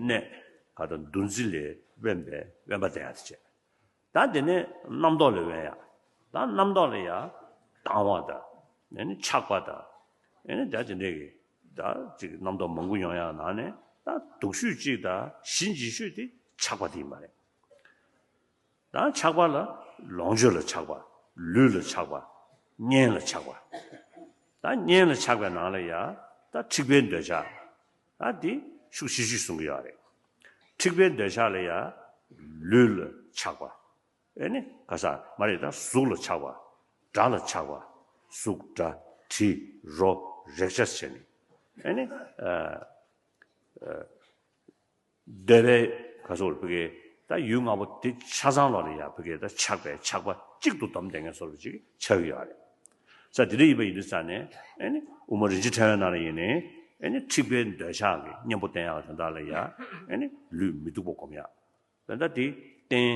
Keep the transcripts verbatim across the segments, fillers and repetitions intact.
ནས་ག་དང་འདུ་འཛི་ལས་དབེན་པའི་དབེན་པ་བསྟེན་ཡག་དེ་བྱས། ད་དེ་ནས་རྣམ་རྟོག་ལས་དབེན་ཡག་ད་རྣམ་རྟོག་ལ་ཡ་སྡང་བ་དང་། ཨེ་ནི་ཆགས་པ་དང་། ཨེ་ནི་ད་དེ་འདྲས་ཀྱི་ད་ཅིག་རྣམ་རྟོག་མང་པོ་ཡོང་ཡག་ནང་ནས་ད་སྡུག་ཤོས་གཅིག་དང་ཞི་འཇིགས་ཤོས་དེ་ཆགས་པ་དེ་ཡིན་པ་རེད། ད་ཆགས་པ་ལ་ལོངས་སྤྱོད་ལ་ཆགས་པ། ལུས་ལ་ཆགས་པ། གཉེན་ལ་ཆགས་པ། ད་གཉེན་ལ་ཆགས་པའི་ནང་ལ་ཡ་ད་འཁྲིག་པའི་འདོད་ཆགས། ད་འདི་ཤུགས་ཆེ་ཤོས་གསུང་གི་ཡོད་རེད། འཁྲིག་པའི་འདོད་ཆགས་ལ་ཡ་ལུས་ལ་ཆགས་པ། ཨེ་ནི་ག་ས་མ་རེད། ད་གཟུགས་ལ་ཆགས་པ། སྒྲ་ལ་ཆགས་པ། གཟུགས་སྒྲ་དྲི་རོ་རེག་བྱ་བྱས་ནས། ཨེ་ནི་ཨ་ཨ་འདོད་པའི་ག་སོགས་ཕ་གི་ད་ཡུལ་ལྔ་པོ་དེ་ཆ་ཚང་ལོག་ལ་ཡ་ཕ་གི་ད་ཆགས་པའི་ཆགས་པ་གཅིག་ཏུ་བསྡོམས་བསྡད་མཁན་བཟོ་འདྲ་ཅིག་ཆགས་ཀྱི་ཡོད་རེད། ས་དེ་འདྲ་ཡིན་པ་ཡིན་དུས་ཙང་ནས། ཨེ་ནི་དབུ་མ་རིན་ཆེན་ཕྲེང་བའི་ནང་ལ་ཡིན་ནའི། ཨེ་ནི་འཁྲིག་པའི་འདོད་ཆགས་ཀྱི་གཉེན་པོ་བསྟེན་ཡག་དེ་དག་ལ་ཡ། ཨེ་ནི་ལུས་མི་སྡུག་པ་སྒོམ་ཡག་ད་ལྟ་དེ་རྟེན་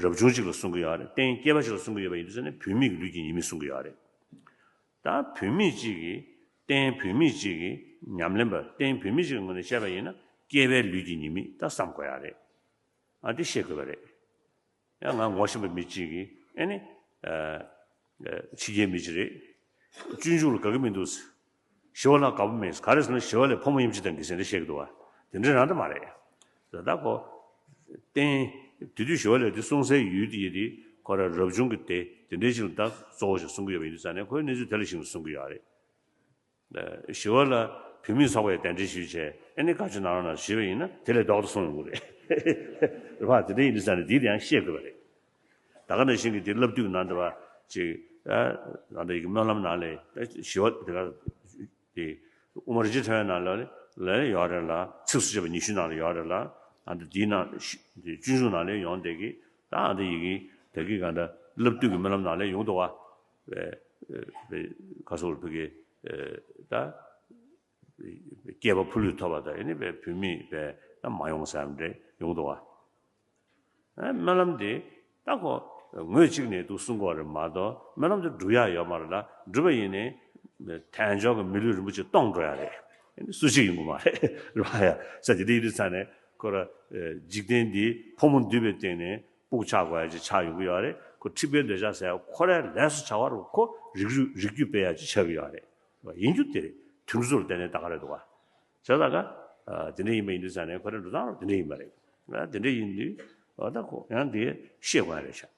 རབ་བྱུང་གཅིག་ལ་གསུང་གི་ཡོད་རེད། རྟེན་སྐྱེས་པ་གཅིག་ལ་གསུང་གི་ཡོད་པ་ཡིན་དུས་ཙང་ནས་བུད་མེད་ཀྱི་ལུས་ཀྱི་ཉེས་དམིགས་གསུང་གི་ཡོད་རེད། ད་བུད་མེད་གཅིག་གིས། རྟེན་བུད་མེད་གཅིག་གིས་ཉམས་ལེན་པ། རྟེན་བུད་མེད་གཅིག་གི་ངོས་ནས་བཤད་པ་ཡིན་ན་སྐྱེས་པའི་ལུས་ཀྱི་ཉེས་དམིགས་ད་བསམ་དགོས་ཡག་རེད། ཨ་འདི་ཤེས་དགོས་པ་རེད། ཡང་ང་ངོ་ཤེས་པ་མི་གཅིག་གིས། ཨེ་ནི་ཨ་ཨ་ཕྱི་རྒྱལ་མི་གཅིག་རེད། སྤྱོད་འཇུག་ལ་དགའ་གི་མི་འདུག་ཞི་བ་ལྷ་དགའ་པོ་མེད། ག་རེ་ཟེར་ན་ཞི་བ་ལྷས་ཕོ་མོ་དབྱེ་འབྱེད་གཏོང་གི་ཟེར་ནས་བཤད་ཀྱི་འདུག་བ། དེ་འདྲ་རང་ད་མ་རེད། ད་ལྟ་ཁོ་རྟེན་དེ་དུས་ཞི་བ་ལྷས་དེ་གསུང་སའི་ཡུལ་དེ་ཡི་དེ་ཁོ་རང་རབ་བྱུང་གི་སྡེ་དེ་འདྲའི་ཞིག་ལ་ད་གཙོ་བོ་ཞིག་གསུང་གི་ཡོད་པ་ཡིན་དུས་ཙང་ནས་ཁོའི་གནས་ཚུལ་དེ་ལ་གཞིགས་ནས་གསུང་གི་ཡོད་རེད། ཞི་བ་ལྷ་བུད་མེད་ཚོགས་པའི་གདན་འདྲེན་ཞུས་བྱས། ཨེ་ནི་བཀའ་ཆོས་གནང་རོགས་གནང་ཞུས་པ་ཡིན་ན་དེ་ལས་ལྡོག་ཏུ་སོང་ཡོང་གི་རེད། རེད་བ། དེ་འདྲ་ཡིན་དུས་ཙང་ནས་འདི་དེ་ཡང་ཤེས་དགོས་པ་རེད། ད་ག་ནང་བཞིན་གྱི་དེ་བསླབ་བཏུས་ནང་དུ་བ་ཅིག་ཨ་ད་ལྟ་ཡི་གི་སྨོན་ལམ་ནང་ལ་ཞི་བ་དེ་ག་དེ་དབུ་མ་རིན་ཆེན་ཕྲེང་བའི་ནང་ལ་ལ་ཡོད་རེད་ལ། ཚིགས་སུ་བཅད་པ་ཉི་ཤུའི་ནང་ལ་ཡོད་རེད་ལ། ཨ་ད་དེའི་ནང་དེ་སྤྱོད་འཇུག་ནང་ལ་ཡོང་བསྡད་ཀྱི། ད་ཨ་ད་ཡི་གི་དེ་གི་ག་ད་བསླབ་བཏུས་ཀྱི་སྨོན་ལམ་ནང་ལ་ཡོང་འདུག་བ། བའི་བའི་ག་སོགས་ཕ་གི་ད་སྐྱེས་པ་ཕོ་ལུས་ཐོབ་པ་དང་། ཨེ་ནི་བའི་བུད་མེད་བའི་ད་མ་ཡོང་ཟེར་ཡག་འདྲ་ཡོང་འདུག་བ། ཨ་སྨོན་ལམ་དེ་ད་ཁོ་ངོས་གཅིག་ནས་འདུག་གསུང་གི་ཡོད་རེད་མ་གཏོགས། སྨོན་ལམ་དེ་འགྲུབ་ཡག་ཡོད་མ་རེད་ལ། འགྲུབ་པ་ཡིན་ནའི་དལ་འབྱོར་གྱི་མི་ལུས་རིན་པོ་ཆེ་སྟོངས་འགྲོ་ཡག་རེད། ཨེ་ནི་སུ་གཅིག་ཡོང་གི་མ་རེད། རེད་བ་ཡ། ས་དེ་འདྲ་ཡིན་དུས་ཙང་ནས་ཁོ་ར་འཇིག་རྟེན་འདི་ཕོ་མོ་འདུས་པའི་སྟེང་ནས་སྤུག་ཆགས་དགོས་ཡག་ཅིག་ཆགས་ཡོང་གི་ཡོད་རེད། ཁོ་འཁྲིག་པའི་འདོད་ཆགས་ཟེར་ཡག་ཁོ་རའི་ལས་སུ་བྱ་བ་རུ་ཁོ་རིགས་རྒྱུད་རིགས་རྒྱུད་སྤེལ་ཡག་ཅིག་ཆགས་ཀྱི་ཡོད་རེད། ཡིན་རྒྱུ་དེ་རེད། དུས་འཁོར་ལ་བརྟེན་ནས་ད་ག་རེ་འདུག་བ། བྱས་ཙང་ཀ་དེ་འདྲ་ཡིན་པ་ཡིན་དུས་ཙང་ནས་ཁོ་རའི་འགྲོ་སྟངས་རུ་དེ་འདྲ་ཡིན་པ་རེད། དེ་འདྲ་ཡིན་དུས་ཨ་ད་ཁོ་ཡང་དེ་ཤེས་དགོས་ཡག་རེད་ཤག་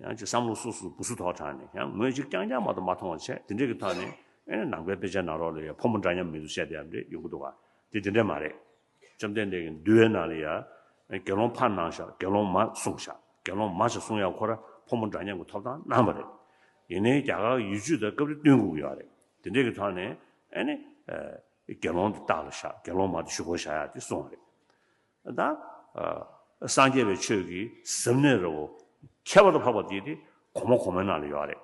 ཡང་ཅིག་བསམ་བློ་སོ་སོ་སྦུ་སུ་ཐོག་དྲངས་ནས། ཡང་ངོས་གཅིག་རྐྱང་རྐྱང་མ་གཏོགས་མ་མཐོང་བ་བྱས། དེ་འདྲས་ཀྱི་ཐོག་ནས་ཨེ་ནི་ནང་པའི་དཔེ་ཆ་ནང་ལོགས་ལ་ཡང་ཕོ་མོ་འདྲ་མཉམ་མི་འདུག་བཤད་བསྡད་ཡག་འདྲ་ཡོང་གི་འདུག་ག་དེ་དེ་འདྲས་མ་རེད། བཅོམ་ལྡན་འདས་ཀྱིས་འདུལ་བའི་ནང་ལ་ཡང་དགེ་སློང་ཕ་གནང་ཤག་དགེ་སློང་མ་གསུངས་ཤག་དགེ་སློང་མ་ཞིག་གསུང་ཡག་ཁོ་ར་ཕོ་མོ་འདྲ་མཉམ་གྱི་ཐོབ་ཐང་གནང་བ་རེད། ཡིན་ནའི་རྒྱ་གར་ཡུལ་ཆོས་དང་སྐབས་རེ་བསྟུན་དགོས་ཀྱི་ཡོད་རེད། དེ་འདྲས་ཀྱི་ཐོག་ནས་ཨེ་ནི་དགེ་སློང་དེ་ལྟག་ལ་བཞག་དགེ་སློང་མ་དེ་གཞུག་གུ་བཞག་ཡག་དེ་གསུངས་པ་རེད། ད་ཨ་སངས་རྒྱས་པའི་ཆོས་ཀྱི་ཟབ་གནད་རེད་བོ། ཁྱད་པར་དུ་འཕགས་པ་དེ་དེ་གོང་མ་གོང་མའི་ནང་ལ་ཡོད་རེད།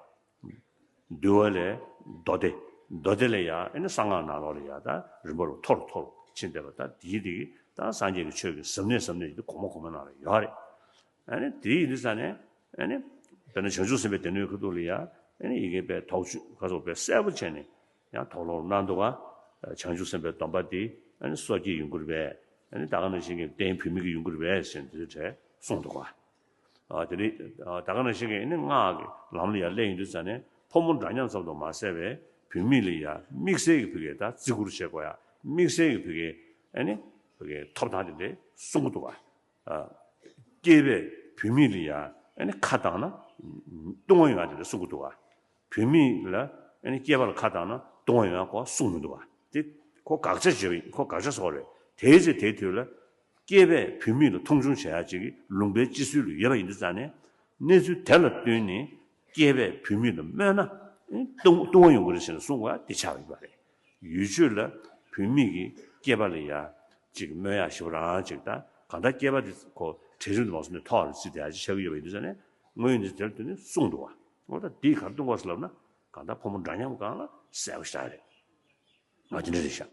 འདུལ་བ་ལས་མདོ་སྡེ། མདོ་སྡེ་ལས་ཡང་ཨེ་ནི་གསང་སྔགས་ནང་ལོགས་ལ་ཡང་ད་རིམ་པ་རུ་མཐོ་རུ་མཐོ་རུ་ཕྱིན་བསྡད་པ། ད་དེའི་དེ་གི་ད་སངས་རྒྱས་ཀྱི་ཆོས་ཀྱི་ཟབ་གནད་ཟབ་གནད་དེ་གོང་མ་གོང་མའི་ནང་ལ་ཡོད་རེད། ཨ་ནི་དེ་ཡིན་དུས་ཙང་ནས་ཨ་ནི་དཔེར་ན་བྱང་ཆུབ་སེམས་དཔའི་སྡེ་སྣོད་ཁ་ཐུག་ལ་ཡང་ཨ་ནི་ཡི་གེ་དཔེ་དོགས་གཅོད་ག་སོགས་དཔེ་གསལ་པོ་བྱས་ནས། ཡང་དོགས་སློང་གནང་འདུག་ག་བྱང་ཆུབ་སེམས་དཔའི་སྡོམ་པ་འདི་ཨ་ནི་སོ་སྐྱེའི་ཡོང་གི་རེད་པས། ཨ་ནི་ད་ག་ནང་བཞིན་གྱི་རྟེན་བུད་མེད་ཀྱི་ཡོང་གི་རེད་པས་ཟེར་འདི་འདྲ་གསུངས་འདུག་ག་ཨ་དེ་ནི་ཨ་ད་ག་ནང་བཞིན་གྱི་ཨ་ནི་སྔགས་ཀྱི་ལམ་ལ་ཡང་སླེབས་ཡོང་དུས་ཙང་ནས་ཕོ་མོ་འདྲ་མཉམ་ཙམ་དུ་མ་ཟད་པའི་བུད་མེད་ལ་ཡང་དམིགས་བསལ་གྱི་ཕ་གིའི་ད་བརྩི་བཀུར་བྱེད་དགོས་ཡག་དམིགས་བསལ་གྱི་ཕ་གིའི་ཨ་ནི་ཕ་གིའི་ཐོབ་ཐང་དེ་འདྲ་གསུང་གི་འདུག་ག་ཨ་སྐྱེས་པས་བུད་མེད་ལ་ཡང་ཨ་ནི་ཁ་བཏང་ན་ལྟུང་བ་ཡོང་ཡག་དེ་འདྲ་གསུང་གི་འདུག་ག་བུད་མེད་ལ་ཨ་ནི་སྐྱེས་པ་ལ་ཁ་བཏང་ན་ལྟུང་བ་ཡོང་ཡག་གོ་གསུངས་མི་འདུག་ག་དེ་ཁོ་དགག་བྱ་བྱས་པ་ཡིན། ཁོ་དགག་བྱ་བཟོ་བ་རེད། དེའི་ཚེ་དེའི་དུས་ལ་སྐྱེས་པས་བུད་མེད་ལ་མཐོང་ཆུང་བྱེད་ཡག་ཅིག་གི་ལུང་པའི་སྤྱི་སྲོལ་ལ་ཡོད་པ་ཡིན་དུས་ཙང་ནས། གནས་ཚུལ་དེ་ལ་ལྟོས་ནས་སྐྱེས་པས་བུད་མེད་ལ་སྨོད་ན་ལྟུང་ལྟུང་བ་ཡོང་གི་རེད་ཟེར་ནས་གསུངས་པ་དེ་ཆགས་ཡོད་པ་རེད། ཡུལ་ཆོས་ལ་བུད་མེད་ཀྱིས་སྐྱེས་པ་ལ་ཡ་ཅིག་སྨོད་ཡག་ཞེ་པོ་རང་ཅིག་ད་གང་ལྟར་སྐྱེས་པ་དེ་ཁོ་གྲལ་རིམ་དུ་མ་སོང་ནས་མཐོ་བར་བརྩིས་བསྡད་ཡག་ཅིག་ཆགས་ཀྱི་ཡོད་པ་ཡིན་དུས་ཙང་ནས། དངོས་ཡོད་གནས་ཚུལ་དེ་ལ་ལྟོས་ནས་གསུངས་འདུག་ག་འོ་ད་འདིས་ག་རེ་སྟོན་གོ་ཟེར་ལབ་ན། གང་ལྟར་ཕོ་མོ་འདྲ་མཉམ་སྒང་ལ་གསལ་པོ་ཞིག་རེད། ང་དེ་འདྲ་རེད་ཤག